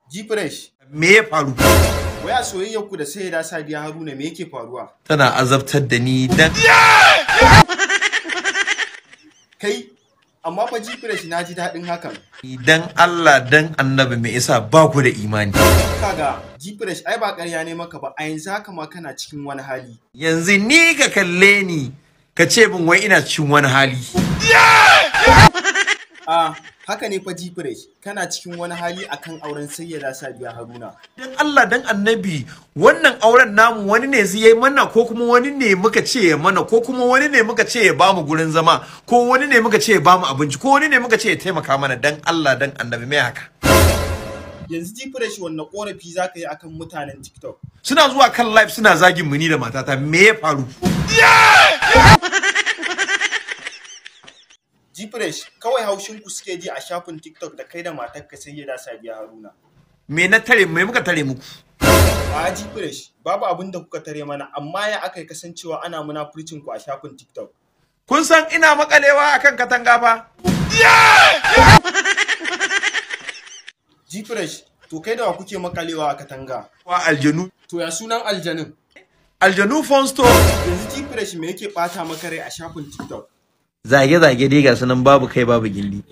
G-Fresh. Me ya faru? Waya soyayyar ku da Sayyida Sadiya Haruna me yake faruwa? Tana azabtar da ni dan Kai, amma fa G-Fresh na ji daɗin hakan. Dan Allah dan Annabi me yasa ba ku da imani? Kaga G-Fresh ai ba ƙarya ne maka ba, a yanzu haka ma kana cikin wani hali. Yanzu ni ka kalle ni ka ce min wai ina cikin wani hali. A haka ne fa G-Fresh, kana cikin wani hali akan auren Sayyida Sadiya Haruna. Dan Allah dan Annabi wannan auren namu wani ne zai yi mana ko kuma wani ne muka ce ya mana ko kuma wani ne muka ce ya bamu gurin zama ko wani ne muka ce ya bamu abinci ko wani ne muka ce ya taimaka mana? Dan Allah dan Annabi me haka? Yanzu G-Fresh wanne korafi zaka yi akan mutanen TikTok? Suna zuwa kan live suna zagin mu ni da matata, me ya faru? G-Fresh kawai haushin ku suke ji a shafin TikTok da kai da matarka Sayyida Sadiya Haruna. Me na tare, me muka tare muku? A G-Fresh babu abin da kuka tare mana, amma ya aka kasancewa ana munafurcin ku a shafin TikTok. Kun san ina makalewa akan katanga fa? G-Fresh to kai da wa kuke makalewa a katanga? Wa aljanu. To ya sunan aljanin? Aljanu phone store. Yanzu G-Fresh me yake bata maka rai a shafin TikTok? Zage-zage dai ga sunan babu kai babu gindi.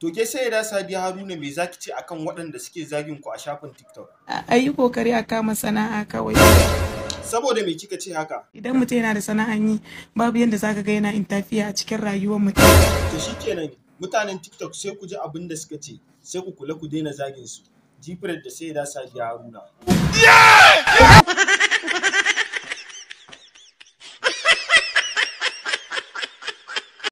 To ke Sayyida Sadiya Haruna me zaki ce akan waɗanda suke zagin ku a shafin TikTok? A yi kokari a kama sana'a kawai. Saboda me kika ce haka? Idan mutum yana da sana'an yi, babu yadda zaka ga yana intafiya a cikin rayuwar mutum. To shikenan mutanen TikTok sai ku ji abin da suka ce, sai ku kula ku daina zagin su. G-Fresh da Sayyida Sadiya Haruna.